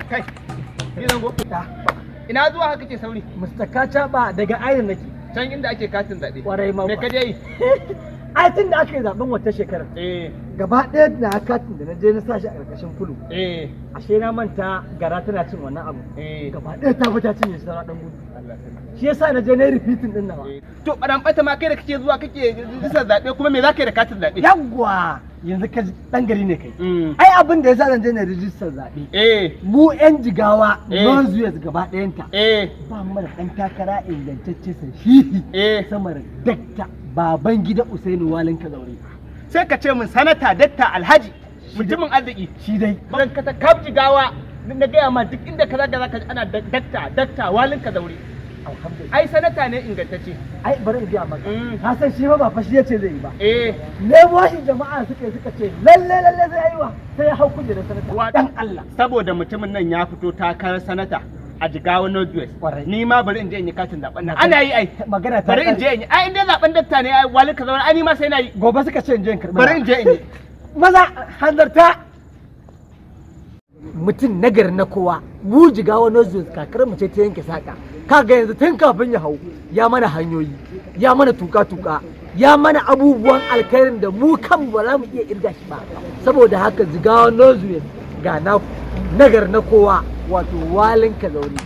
Kai, ni zango. Ina zuwa haka ke sauri? Mr. Kacaba, daga ayin nake. Can inda ake katin zaɓe. Kwarai ma. Me ka je yi? Ai tun da aka yi zaben wata shekarar, gaba ɗaya na katin da na je na sa shi a ƙarƙashin fulo, ashe na manta gara tana cin wannan abu. Gaba ɗaya ta fita, cinye shi, ɗan gudu. Allah sarki. Shi yasa na je na yi repeating ɗin nawa. To, ɓaran ɓata ma, kai da kake zuwa kake rijistar zaɓe, kuma me za ka yi da katin zaɓe? Yawwa, yanzu ka ɗan gari ne kai. Ai abin da yasa zan je na rijistar zaɓe, mu 'yan Jigawa North West gaba ɗayanta, ba mu da ɗan takara ingantacce sahihi sama da Dakta Babangida Usainu Walin Kazaure. Sai ka ce min Sanata Dakta Alhaji mutumin arziki. Shi dai. Ban ka ta kaf Jigawa na gaya ma, duk inda ka zaga zaka ji ana Dakta, Dakta Walin Kazaure. Alhamdulillah. Ai sanata ne ingantacce. Ai bari in gaya maka, ka san shi ba fa shi yace zai yi ba. Nemo shi jama'a suka yi, suka ce lalle lalle zai yi wa, sai ya hau kujerar sanata. Dan Allah. Saboda mutumin nan ya fito takarar sanata a Jigawa North West. Kwarai. Ni ma bari in je in yi katin zaben nan. Ana yi ai. Magana ta Bari in ƙare. je in yi. Ai in dai zaben dakta ne ai Walin Kazaure, ai ni ma sai na yi. Gobe suka ce in je in karɓi. Bari in je in yi. Maza hanzarta, mutum nagari na kowa. Mu Jigawa North West, kakar mu ce ta yanke saka. Kaga yanzu tun kafin ya hau ya mana hanyoyi, ya mana tuka-tuka, ya mana abubuwan alkhairin da mu kan ba za mu iya irga shi ba. Saboda haka, Jigawa North West, ga naku nagari na kowa, wato Walin Kazaure.